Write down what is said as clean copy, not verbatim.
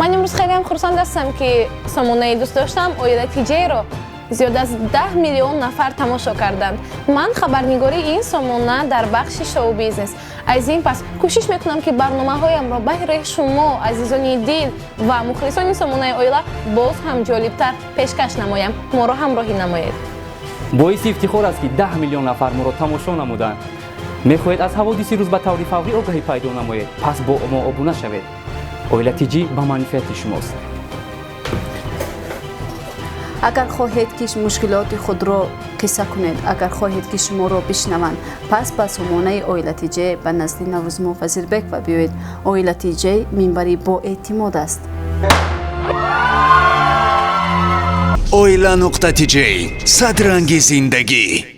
Ман имрӯз хелеам хурсанд ҳастам, ки сомонаи дӯст доштам Оила ТJро зиёд аз 10 миллион нафар тамошо карданд. Ман хабарнигории ин сомона дар бахши шоу-бизнес. Аз ин пас кӯшиш мекунам, ки барномаҳоямро баҳри шумо, азизони дил ва мухлисони сомонаи Оила, боз ҳам ҷолибтар пешкаш намоям. Моро ҳамроҳӣ намоед. Боиси ифтихор аст, ки 10 миллион нафар моро тамошо намуданд. Мехоҳед аз ҳаводиси рӯз ба таври фаврӣ огаҳӣ пайдо намоед? Пас бо мо обуна шавед. Оила ТJи ба манфиати шумост. Агар хоҳед, ки мушкилоти худро қисса кунед, агар хоҳед, ки шуморо бишнаванд, пас ба сомонаи Оила ТJе, ба назди Наврӯзмо Вазирбекова биёед. Оила ТJе минбари боэътимод аст. Оила нуқта тиҷей, садранги зиндагӣ.